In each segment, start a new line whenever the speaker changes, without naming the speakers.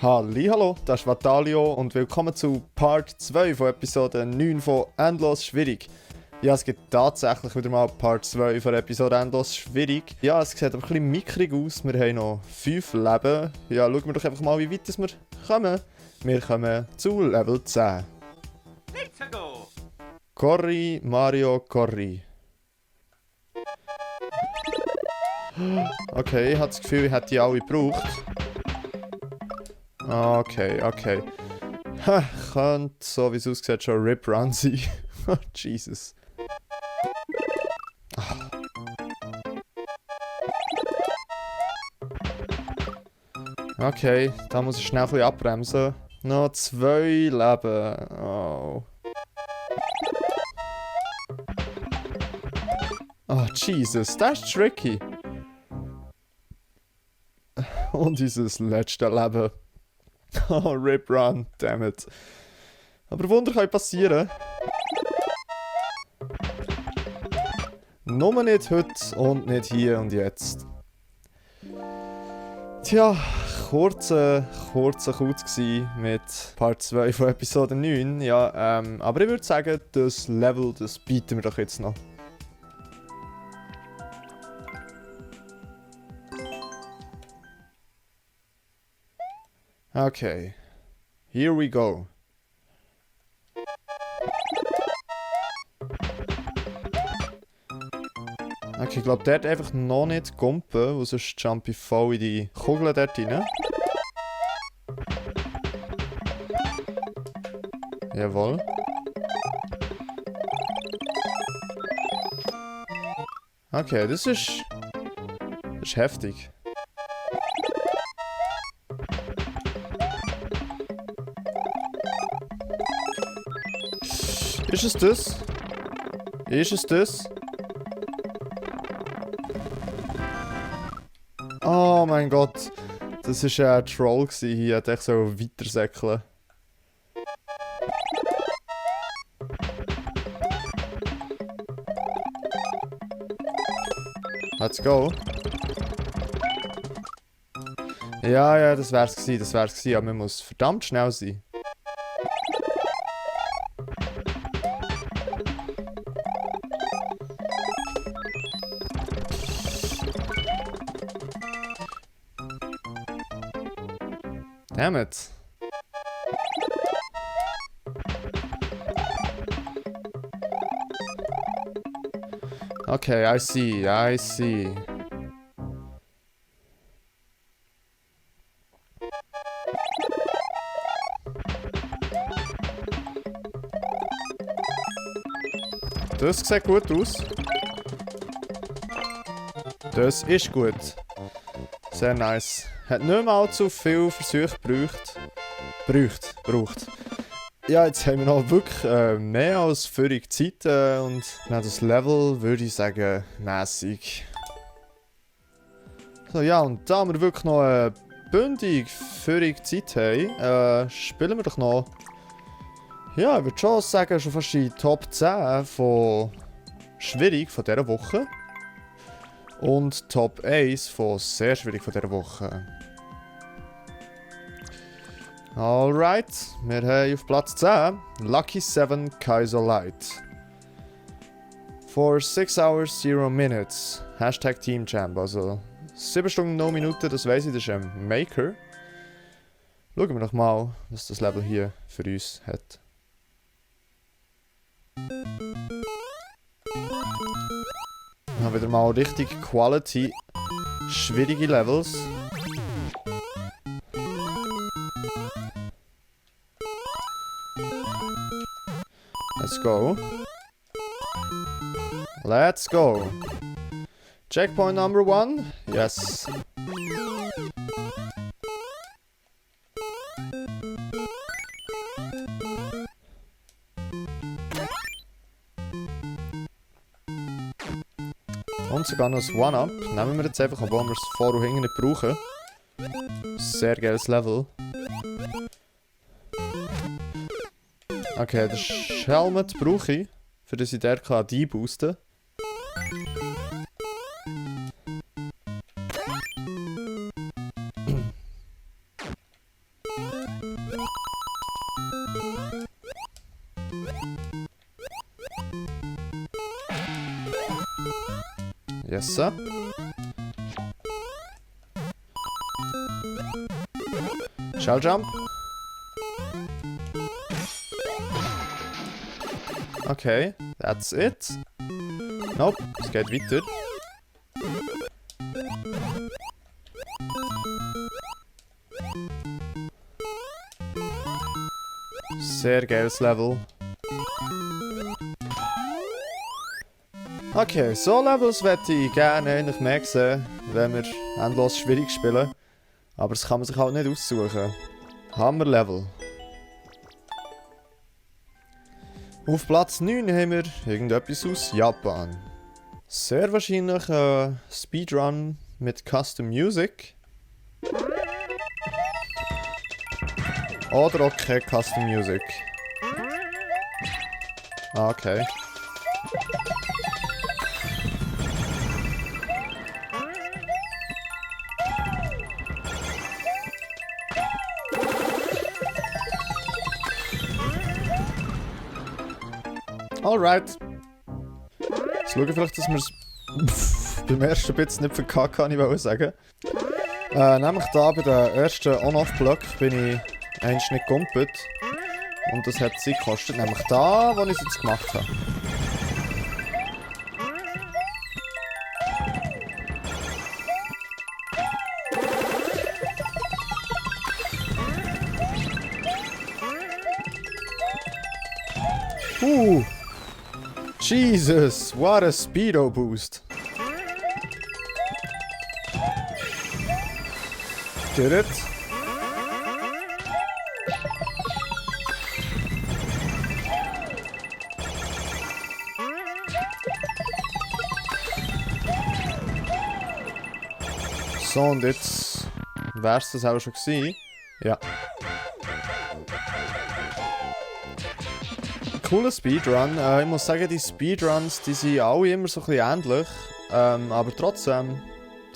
Hallo, das ist Vatalio und willkommen zu Part 2 von Episode 9 von Endlos Schwierig. Ja, es gibt tatsächlich wieder mal Part 2 von Episode Endlos Schwierig. Ja, es sieht aber ein bisschen mickrig aus, wir haben noch 5 Leben. Ja, schauen wir doch einfach mal, wie weit wir kommen. Wir kommen zu Level 10.
Let's go!
Corri, Mario, Corri. Okay, ich habe das Gefühl, ich hätte die alle gebraucht. Okay. Ha, könnte, so wie es aussieht, schon Rip Run sein. Oh, Jesus. Okay, da muss ich schnell ein bisschen abbremsen. Noch 2 Leben. Oh. Oh, Jesus, das ist tricky. Und dieses letzte Leben. Oh, Rip Run, damn it. Aber Wunder können passieren. Nur nicht heute und nicht hier und jetzt. Tja, kurzer Kuz gsi mit Part 2 von Episode 9. Ja, aber ich würde sagen, das Level, das bieten wir doch jetzt noch. Okay, here we go. Okay, ich glaube, dort einfach noch nicht gumpen, weil sonst jump ich voll in die Kugel dort rein. Jawohl. Okay, das ist heftig. Ist es das? Ist es das? Oh mein Gott. Das war ein Troll hier. Hat echt so weitersäckeln. Let's go. Ja, das wär's gewesen. Aber man muss verdammt schnell sein. Damn it. Okay, I see. Das sieht gut aus. Das ist gut. Sehr nice. Hat nicht mal allzu viel Versuche gebraucht. Ja, jetzt haben wir noch wirklich mehr als völlig Zeit und nach das Level würde ich sagen, mäßig. So, ja, und da wir wirklich noch bündig völlig Zeit haben, spielen wir doch noch. Ja, ich würde schon sagen, schon fast die Top 10 von schwierig von dieser Woche. Und Top 1 von sehr schwierig von dieser Woche. Alright, wir haben auf Platz 10 Lucky 7 Kaiser Light. For 6 hours 0 minutes. Hashtag Teamchamp. Also 7 Stunden 0 Minuten, das weiss ich, das ist ein Maker. Schauen wir doch mal, was das Level hier für uns hat. Wir haben wieder mal richtig Quality, schwierige Levels. Let's go. Checkpoint number 1. Yes. Und sogar noch ein One-Up. Nehmen wir jetzt einfach, obwohl wir es vor und hinten nicht brauchen. Sehr geiles Level. Okay, den Helmet brauche ich, für dass ich der boosten kann. Yes, sir. Shell Jump. Okay, that's it. Nope, es geht weiter. Sehr geiles Level. Okay, so Levels möchte ich gerne eigentlich mehr sehen, wenn wir endlos schwierig spielen. Aber das kann man sich halt nicht aussuchen. Hammer-Level. Auf Platz 9 haben wir irgendetwas aus Japan. Sehr wahrscheinlich ein Speedrun mit Custom Music. Oder auch keine Custom Music. Ah, okay. Alright. Jetzt schauen wir vielleicht, dass wir es beim ersten bisschen nicht verkackt haben, ich wollte sagen. Nämlich da bei der ersten On-Off-Block bin ich eigentlich nicht gegumpelt. Und das hat Zeit gekostet, nämlich da, wo ich es jetzt gemacht habe. Jesus, what a speedo boost. Did it? So, und jetzt wär's das auch schon gewesen. Ja. Cooler Speedrun. Ich muss sagen, die Speedruns, die sind alle immer so ein bisschen ähnlich. Aber trotzdem,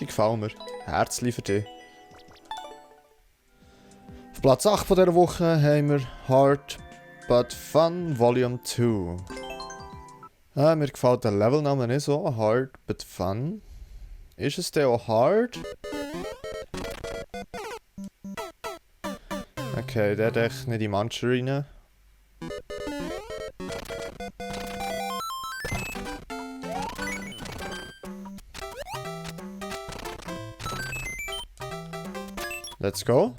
die gefallen mir. Herzlich für dich. Auf Platz 8 von dieser Woche haben wir Hard But Fun Volume 2. Mir gefällt der Levelname nicht so. Hard But Fun. Ist es denn auch hard? Okay, der hat echt nicht in manche rein. Let's go.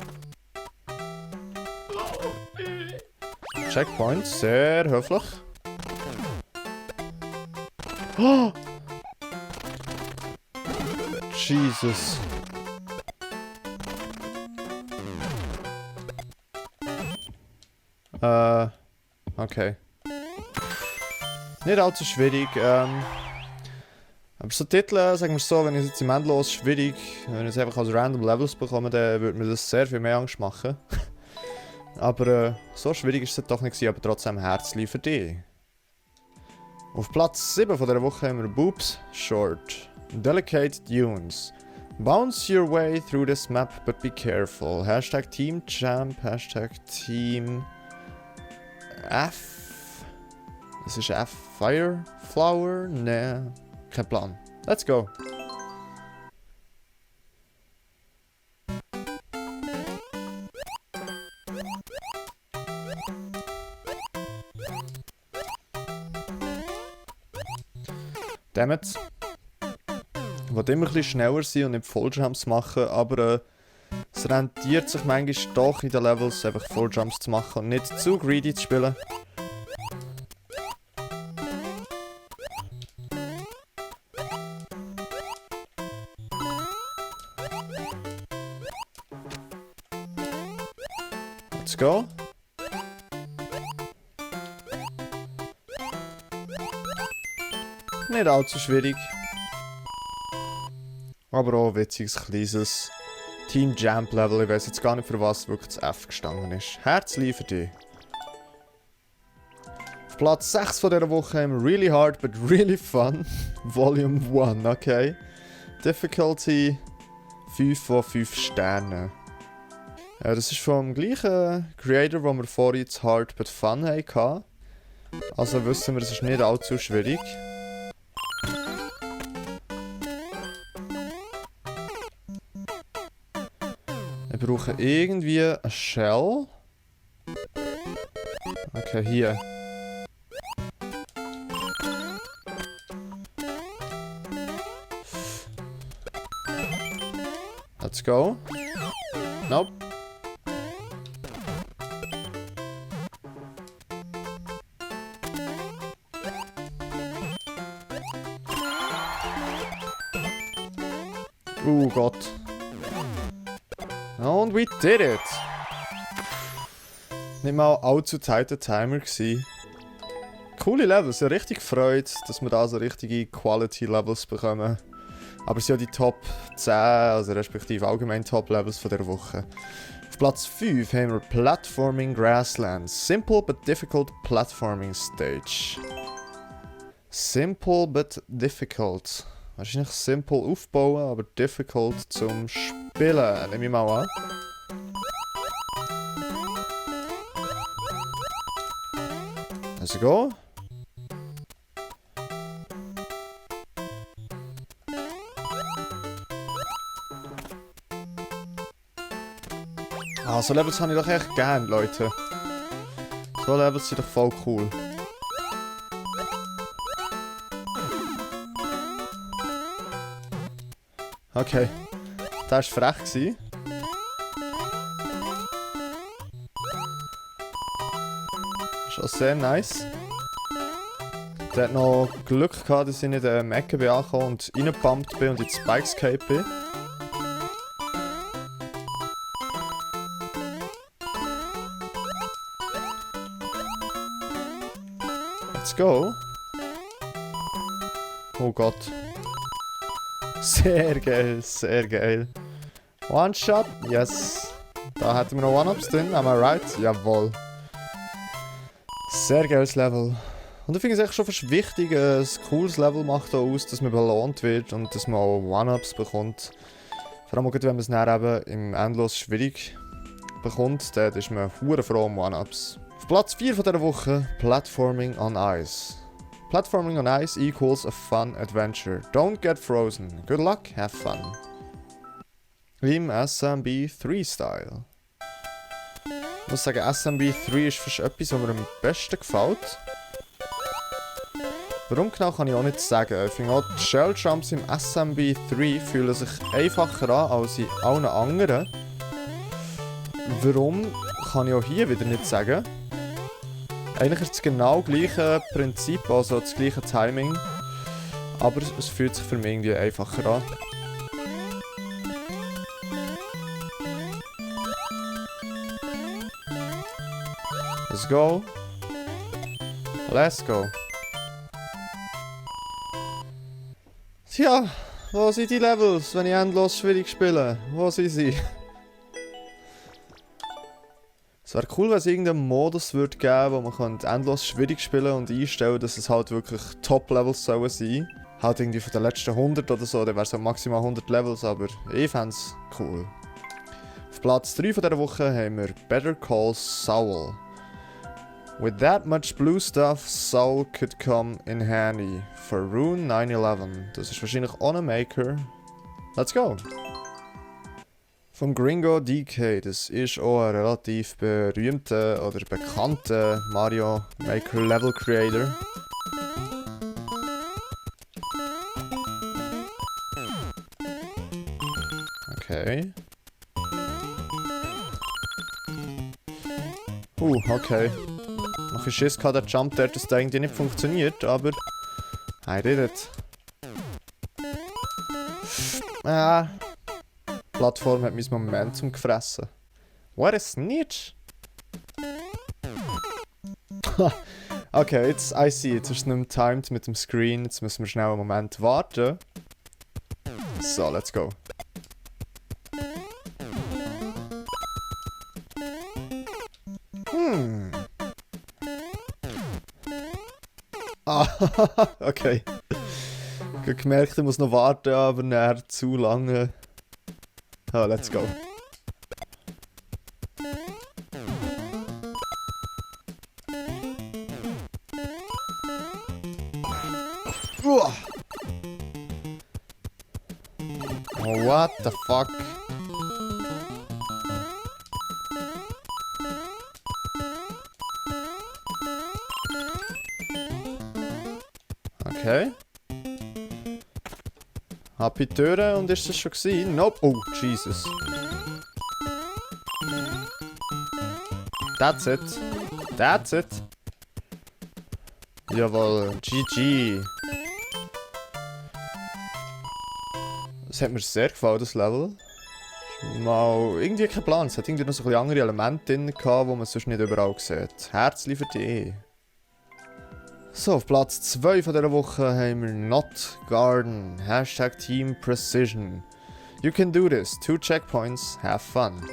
Checkpoint, sehr höflich. Oh! Jesus. Okay. Nicht allzu schwierig. Aber so Titel, sagen wir so, wenn ich es jetzt im Endlos schwierig, wenn ich es einfach als Random Levels bekomme, dann würde mir das sehr viel mehr Angst machen. Aber so schwierig ist es doch nicht gewesen, aber trotzdem herzlich für dich. Auf Platz 7 von dieser Woche haben wir Boobs Short. Delicate Dunes. Bounce your way through this map, but be careful. Hashtag Team Champ, Hashtag Team F. Das ist F Fire Flower? Ne, kein Plan. Let's go. Dammit. Ich will immer ein bisschen schneller sein und nicht Volljumps machen, aber es rentiert sich manchmal doch in den Levels einfach Volljumps zu machen und nicht zu greedy zu spielen. Let's go. Nicht allzu schwierig. Aber auch ein witziges, kleines Team Jump Level. Ich weiß jetzt gar nicht, für was wirklich das F gestanden ist. Herzlich für dich. Auf Platz 6 von dieser Woche haben wir Really Hard But Really Fun. Volume 1, okay. Difficulty 5 von 5 Sternen. Das ist vom gleichen Creator, wo wir vorhin das Hard But Fun hatten. Also wissen wir, es ist nicht allzu schwierig. Wir brauchen irgendwie eine Shell. Okay, hier. Let's go. Nope. Gott. Und we did it! Nicht mal allzu tighter Timer gsi. Coole Levels, ja richtig gefreut, dass wir da so richtige Quality Levels bekommen. Aber es sind ja die Top 10, also respektive allgemein Top Levels von der Woche. Auf Platz 5 haben wir Platforming Grasslands. Simple but difficult platforming stage. Simple but difficult. Wahrscheinlich simpel aufbauen, aber difficult zum Spielen. Nehme ich mal an. Let's go. Ah, so Levels habe ich doch echt gern, Leute. So Levels sind doch voll cool. Okay, das war frech. Schon sehr nice. Der hat noch Glück gehabt, dass ich nicht in die Ecke bin angekommen und reingepumpt bin und in die Spikes gehabt bin. Let's go. Oh Gott. Sehr geil, sehr geil. One-Shot, yes. Da hätten wir noch One-Ups drin, am I right? Jawohl. Sehr geiles Level. Und ich finde es echt schon fast wichtig, ein cooles Level macht auch aus, dass man belohnt wird und dass man auch One-Ups bekommt. Vor allem auch, wenn man es dann eben im Endlos schwierig bekommt, dann ist man hure froh um One-Ups. Auf Platz 4 von dieser Woche, Platforming on Ice. Platforming on ice equals a fun adventure. Don't get frozen. Good luck, have fun. Im SMB 3 Style. Ich muss sagen, SMB 3 ist fast etwas, was mir am besten gefällt. Warum genau kann ich auch nicht sagen. Ich finde auch, die Shell Jumps im SMB 3 fühlen sich einfacher an als in allen anderen. Warum kann ich auch hier wieder nicht sagen. Eigentlich ist es genau das gleiche Prinzip, also das gleiche Timing. Aber es fühlt sich für mich irgendwie einfacher an. Let's go. Let's go. Tja, wo sind die Levels, wenn ich endlos schwierig spiele? Wo sind sie? Es wäre cool, wenn es irgendeinen Modus würde geben, wo man endlos schwierig spielen und einstellen, dass es halt wirklich Top-Levels sollen sein. Halt irgendwie von den letzten 100 oder so, dann wäre es so maximal 100 Levels, aber ich fände es cool. Auf Platz 3 von dieser Woche haben wir Better Call Saul. With that much blue stuff, Saul could come in handy for Rune 911. Das ist wahrscheinlich auch ein Maker. Let's go! Vom Gringo DK, das ist auch ein relativ berühmter oder bekannter Mario Maker Level Creator. Okay. Okay. Noch ein Schiss gehabt, der Jump dort, dass der irgendwie nicht funktioniert, aber I did it. Ah. Die Plattform hat mein Momentum gefressen. What a snitch! Okay, jetzt I see. Jetzt ist es nicht mehr timed mit dem Screen. Jetzt müssen wir schnell einen Moment warten. So, let's go. Ah, okay. Ich habe gemerkt, ich muss noch warten, aber nicht zu lange. Ah, let's go. Oh, what the fuck? Okay. Ab in die Türe und ist das schon gewesen? Nope. Oh, Jesus. That's it. That's it. Jawohl. GG. Das hat mir sehr gefallen, das Level. Mal irgendwie kein Plan. Es hat irgendwie noch so ein bisschen andere Elemente drin gehabt, die man sonst nicht überall sieht. Herzlich für dich. So, auf Platz 2 von dieser Woche haben wir Not Garden. Hashtag Team Precision. You can do this. 2 checkpoints. Have fun.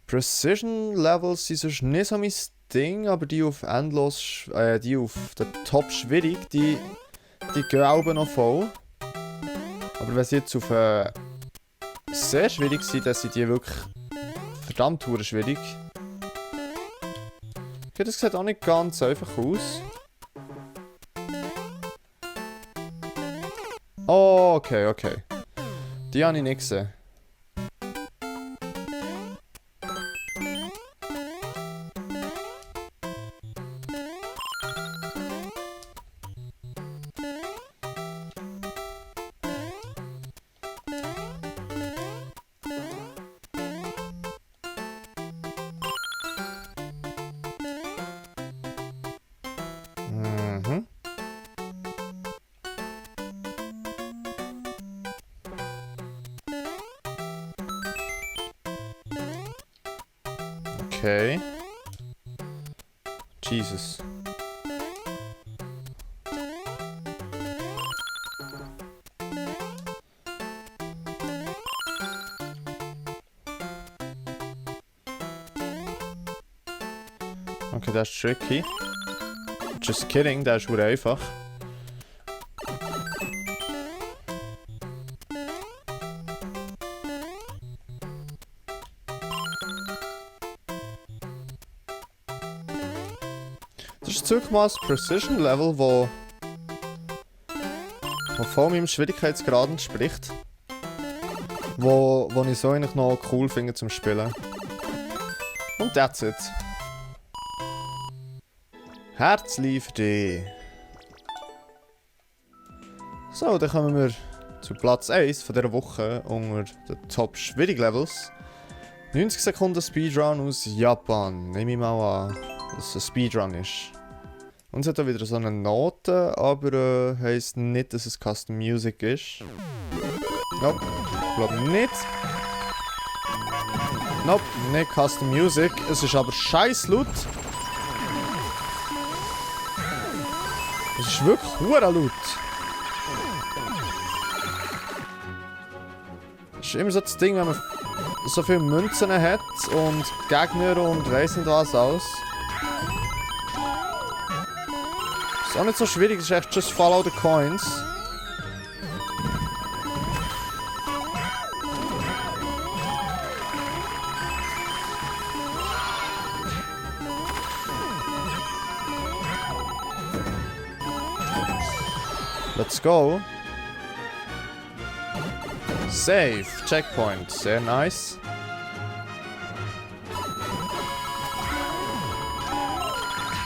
Precision Levels sind sonst nicht so mein Ding, aber die auf endlos, die auf der Top schwierig, die gehen auch noch voll. Aber wenn sie jetzt auf sehr schwierig sind, dann sind die wirklich verdammt schwierig. Okay, das sieht auch nicht ganz einfach aus. Oh, okay, okay. Die habe ich nicht gesehen. Mhm. Okay. Jesus. Okay, das ist tricky. Just kidding, das ist sehr einfach. Das ist wirklich mal ein Precision Level, wo voll meinem Schwierigkeitsgrad entspricht. Wo ich so eigentlich noch cool finde zum Spielen. Und that's it. Herzlich für dich. So, dann kommen wir zu Platz 1 von dieser Woche unter den Top Schwierig Levels. 90 Sekunden Speedrun aus Japan. Nehme ich mal an, dass es ein Speedrun ist. Und es hat auch wieder so eine Note, aber heisst nicht, dass es Custom Music ist. Nope, ich glaube nicht. Nope, nicht Custom Music. Es ist aber scheiß laut. Es ist wirklich hure laut. Das ist immer so das Ding, wenn man so viele Münzen hat und Gegner und weiss nicht was alles. Ist auch nicht so schwierig, es ist echt just follow the coins. Let's go. Save. Checkpoint. Sehr nice.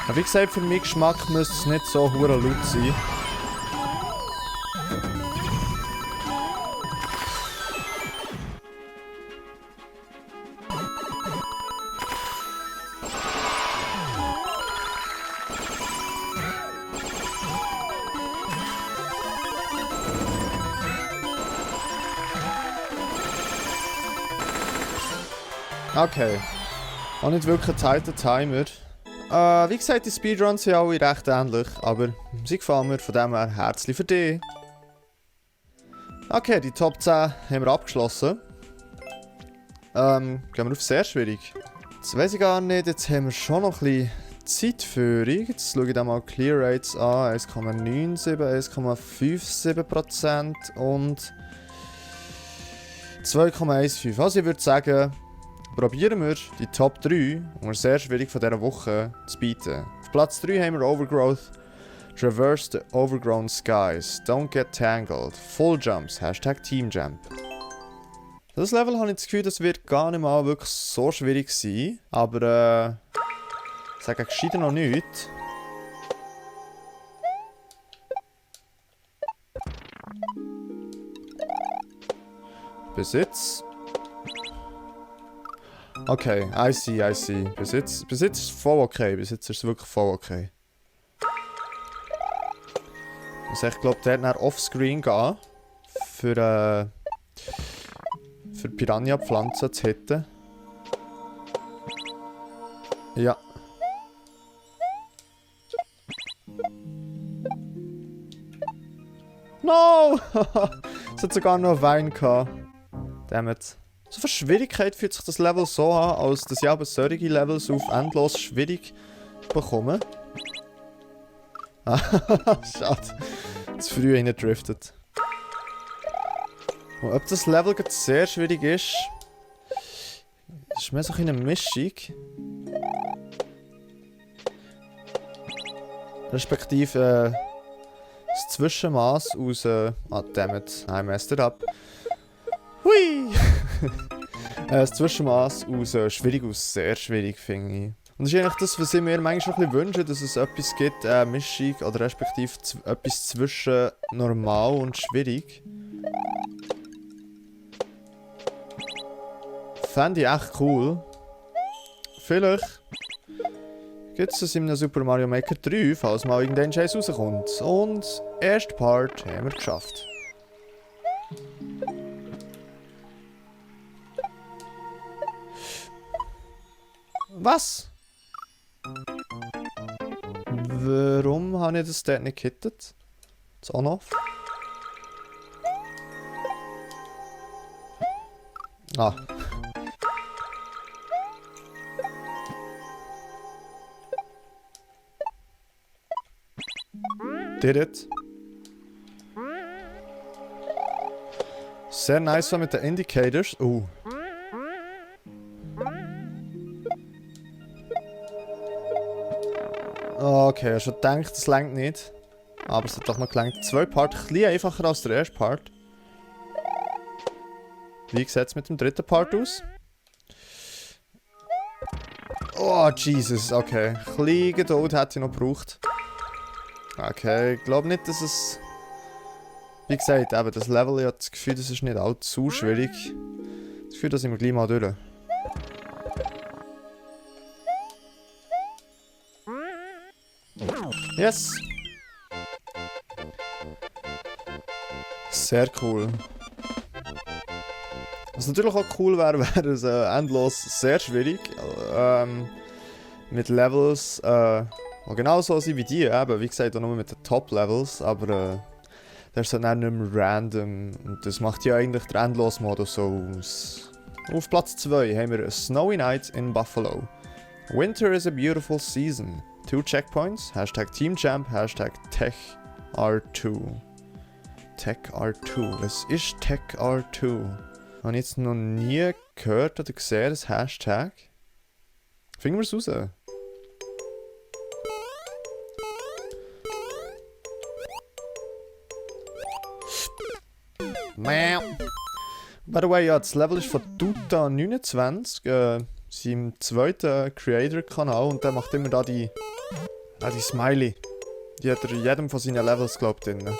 Aber wie gesagt, für meinen Geschmack müsste es nicht so hure laut sein. Okay. Auch nicht wirklich ein tighter Timer. Wie gesagt, die Speedruns sind alle recht ähnlich, aber sie gefallen mir, von dem her herzlich für dich. Okay, die Top 10 haben wir abgeschlossen. Gehen wir auf sehr schwierig. Jetzt weiss ich gar nicht, jetzt haben wir schon noch ein bisschen Zeitführung. Jetzt schaue ich da mal Clear Rates an. 1,97, 1,57% und 2,15. Also ich würde sagen, probieren wir die Top 3, und sehr schwierig von dieser Woche, zu bieten. Auf Platz 3 haben wir Overgrowth. Traverse the overgrown skies. Don't get tangled. Full jumps. Hashtag Team Jump. Das Level habe ich das Gefühl, das wird gar nicht mal wirklich so schwierig sein. Aber ich sage gescheiter noch nichts. Besitz. Okay, I see. Besitz ist voll okay. Besitz ist wirklich voll okay. Also ich glaube, der hat nach Offscreen gehen. Für Piranha-Pflanzen zu hitten. Ja. No! Es hat sogar noch Wein gehabt. Dammit. So für Schwierigkeit fühlt sich das Level so an, als dass ich aber solche Levels auf endlos schwierig bekomme. Schade. Zu früh reingedriftet. Und ob das Level gerade sehr schwierig ist mehr so eine Mischung. Respektive das Zwischenmaß aus. Dammit, I messed it up. Hui! Das Zwischenmaß aus schwierig aus sehr schwierig, finde ich. Und das ist eigentlich das, was ich mir manchmal ein bisschen wünsche, dass es etwas gibt, Mischung oder respektive etwas zwischen normal und schwierig. Fände ich echt cool. Vielleicht gibt es das in einem Super Mario Maker 3, falls mal irgendein Scheiß rauskommt. Und erste Part haben wir geschafft. Was? Warum habe ich das dort nicht gehittet? Das On-Off? Ah. Did it. Sehr nice so mit den Indicators. Okay, ich habe schon gedacht, das reicht nicht. Aber es hat doch noch gelangt. 2 Part, ein bisschen einfacher als der erste Part. Wie sieht es mit dem dritten Part aus? Oh, Jesus, okay. Ein bisschen Geduld hätte ich noch gebraucht. Okay, ich glaube nicht, dass es... Wie gesagt, eben, das Level, ich habe das Gefühl, das ist nicht allzu schwierig. Das Gefühl, da sind wir gleich mal durch. Yes! Sehr cool. Was natürlich auch cool wäre, wäre es endlos sehr schwierig. Mit Levels, die genauso sind wie die, eben, wie gesagt, auch nur mit den Top-Levels, aber das ist dann nicht mehr random. Und das macht ja eigentlich der Endlos-Modus so aus. Auf Platz 2 haben wir A Snowy Night in Buffalo. Winter is a beautiful season. 2 checkpoints, Hashtag TeamChamp, Hashtag TechR2. TechR2, was ist TechR2? Habe ich jetzt noch nie gehört oder gesehen, das Hashtag? Finden wir es raus. By the way, ja, das Level ist von Tuta29, seinem zweiten Creator-Kanal, und der macht immer da die Smiley. Die hat er in jedem von seinen Levels, glaube ich, drin.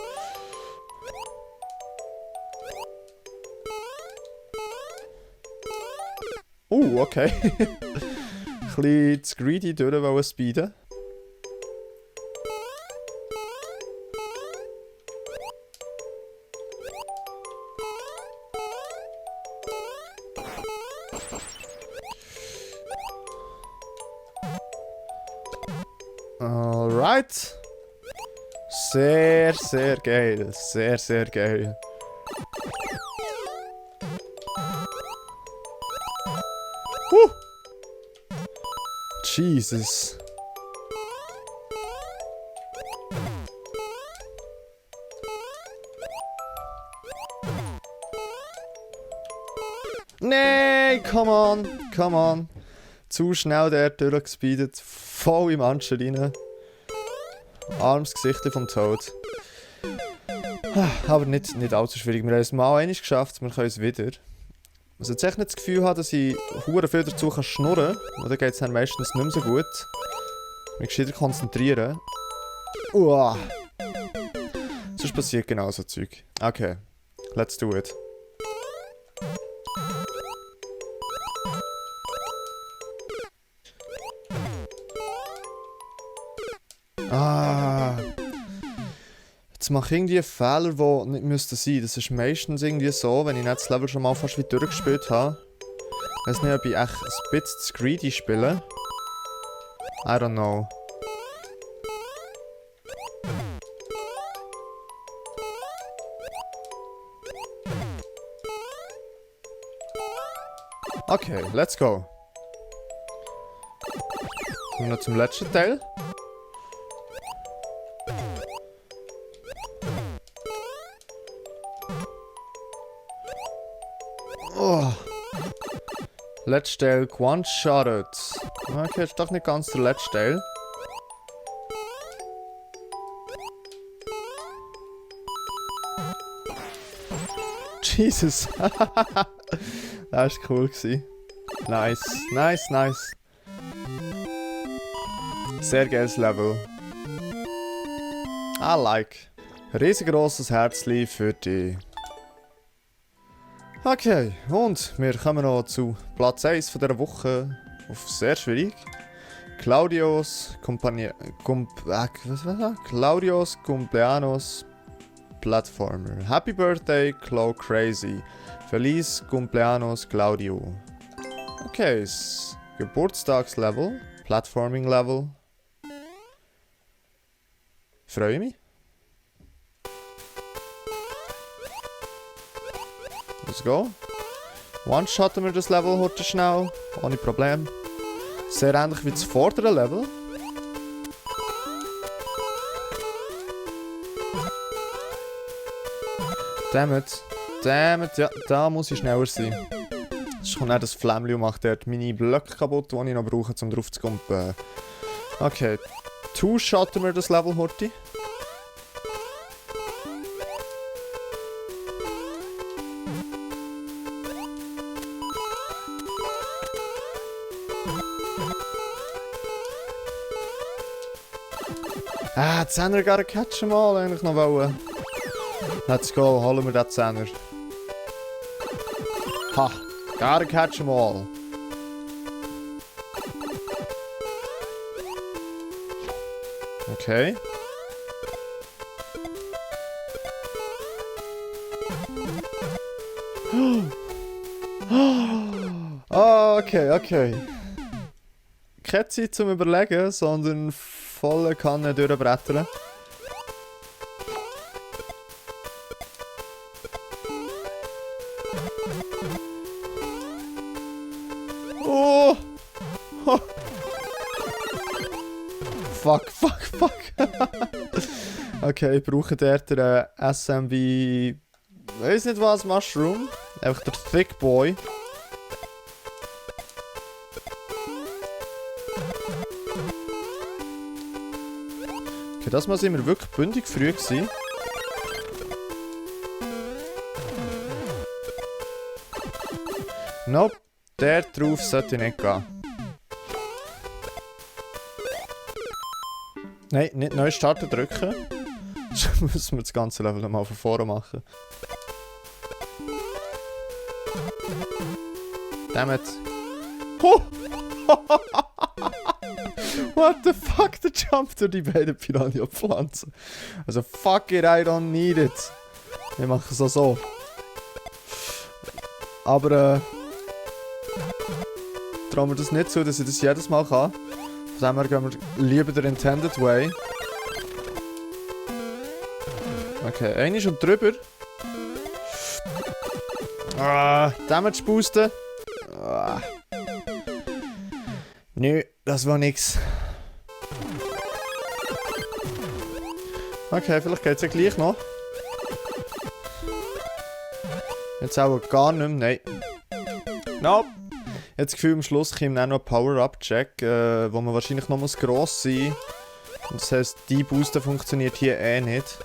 Okay. Ein bisschen zu greedy durch speeden. Alright. Sehr, sehr geil. Sehr, sehr geil. Jesus. Nee, come on. Zu schnell der durchgespeedet. Voll im Anschen rein. Armes Gesicht vom Tod. Aber nicht allzu schwierig. Wir haben es mal einmal geschafft, wir können es wieder. Also jetzt echt nicht das Gefühl habe, dass ich hure viel dazu schnurren kann. Oder geht es dann meistens nicht mehr so gut. Mich gescheiter konzentrieren. Sonst passiert genau so Zeug. Okay, let's do it. Ah. Jetzt mache ich irgendwie einen Fehler, der nicht müsste sein. Das ist meistens irgendwie so, wenn ich nicht das Level schon mal fast wie durchgespielt habe. Ich weiß nicht, ob ich echt ein bisschen zu greedy spiele. I don't know. Okay, let's go. Kommen wir noch zum letzten Teil. Oh. Letzter Teil, one-shotted. Okay, ist doch nicht ganz der letzte Teil. Jesus. Das war cool. Nice, nice, nice. Sehr geiles Level. I like. Riesengroßes Herzli für dich. Okay, und wir kommen noch zu Platz 1 von dieser Woche. Auf sehr schwierig. Claudios Cumpleaños Platformer. Happy Birthday, Clau Crazy. Feliz Cumpleaños, Claudio. Okay, Geburtstagslevel. Platforming Level. Freue mich. Let's go. One-shotten wir das Level heute schnell. Ohne Problem. Sehr ähnlich wie das vordere Level. Dammit. Dammit, ja, da muss ich schneller sein. Sonst kommt nicht das Flämmchen und macht dort meine Blöcke kaputt, die ich noch brauche, um drauf zu kumpen. Okay. Two-shotten wir das Level heute. Ah, 10er gotta catch em all, eigentlich noch wollen. Let's go, holen wir den 10er. Ha, gotta catch em all. Okay. Oh, okay, okay. Keine Zeit zum Überlegen, sondern volle Kanne durchbrettern. Oh! Oh. Fuck, fuck, fuck. Okay, ich brauche dort den SMB... Weiß nicht was, Mushroom. Einfach der Thick Boy. Okay, das Mal sind wir wirklich bündig früh gewesen. Nope, der drauf sollte nicht gehen. Nein, nicht neu starten drücken. Sonst müssen wir das ganze Level nochmal von vorne machen. Dammit. Oh! What the fuck, der Jump durch die beiden Piranha-Pflanzen. Also fuck it, I don't need it. Wir machen es auch so. Aber trauen wir das nicht zu, dass ich das jedes Mal kann. Von dem her gehen wir lieber den Intended Way. Okay, einer ist schon drüber. Damage boosten. Nö, das war nix. Okay, vielleicht geht's ja gleich noch. Jetzt auch gar nicht mehr, nein. Nope. Jetzt das Gefühl, am Schluss kommt auch noch ein Power-Up-Check, wo man wahrscheinlich noch gross sein muss. Und das heisst, die Booster funktioniert hier eh nicht.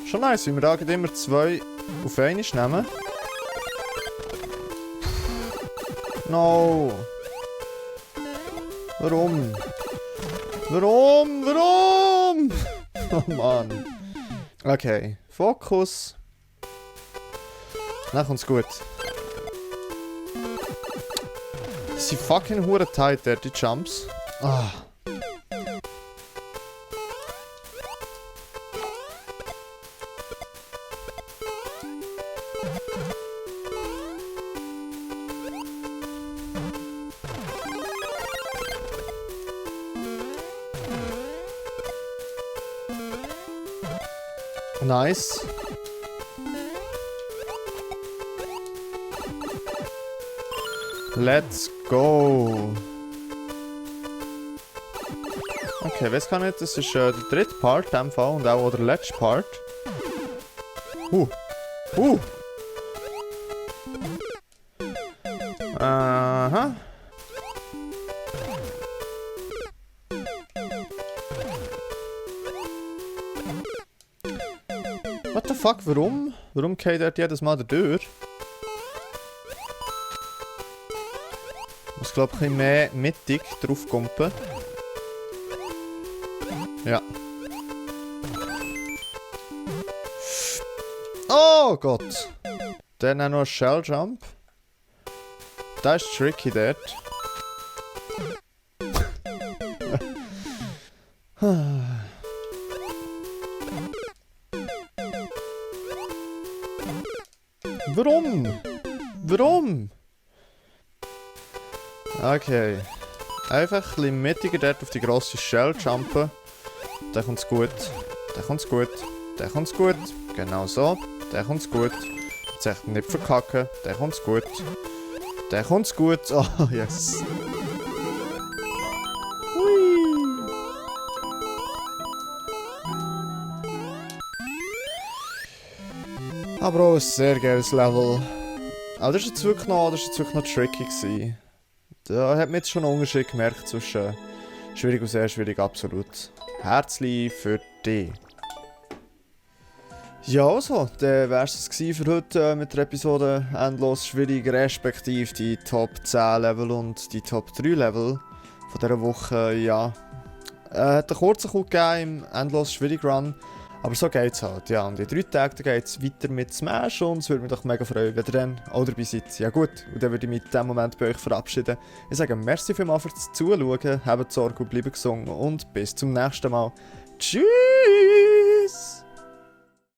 Schon nice, wie wir da immer 2 auf einmal nehmen. No! Warum? Warum? Warum? Oh Mann. Okay, Fokus. Dann kommt's gut. Sie fucking hure tight, der, die Jumps. Ah. Nice. Let's go. Okay, weiß gar nicht, das ist der dritte Part in dem Fall und auch der letzte Part. Aha. What the fuck, warum? Warum geht er jedes Mal durch? Ich glaube, ein bisschen mehr mittig draufkumpen. Ja. Oh Gott! Dann auch noch ein Shell Jump. Das ist tricky dort. Warum? Warum? Okay. Einfach ein bisschen mittiger dort auf die grosse Shell jumpen. Dann kommt's gut. Dann kommt's gut. Dann kommt's gut. Genau so. Dann kommt's gut. Jetzt echt nicht verkacken. Dann kommt's gut. Dann kommt's gut. Oh, yes. Hui. Aber auch ein sehr geiles Level. Aber das war jetzt wirklich noch tricky gewesen. Da hat man jetzt schon einen Unterschied gemerkt zwischen schwierig und sehr schwierig, absolut. Herzlich für dich. Ja, also, dann wäre es für heute mit der Episode endlos schwierig, respektive die Top 10 Level und die Top 3 Level von dieser Woche. Ja, hat einen kurzen Coup gegeben im endlos schwierig Run. Aber so geht's halt, ja. Und in 3 Tagen geht's weiter mit Smash und es würde mich doch mega freuen, wenn ihr dann auch dabei seid. Ja gut, und dann würde ich mich in diesem Moment bei euch verabschieden. Ich sage merci vielmals fürs Zuschauen, habt Sorge und bleibt gesund und bis zum nächsten Mal. Tschüss!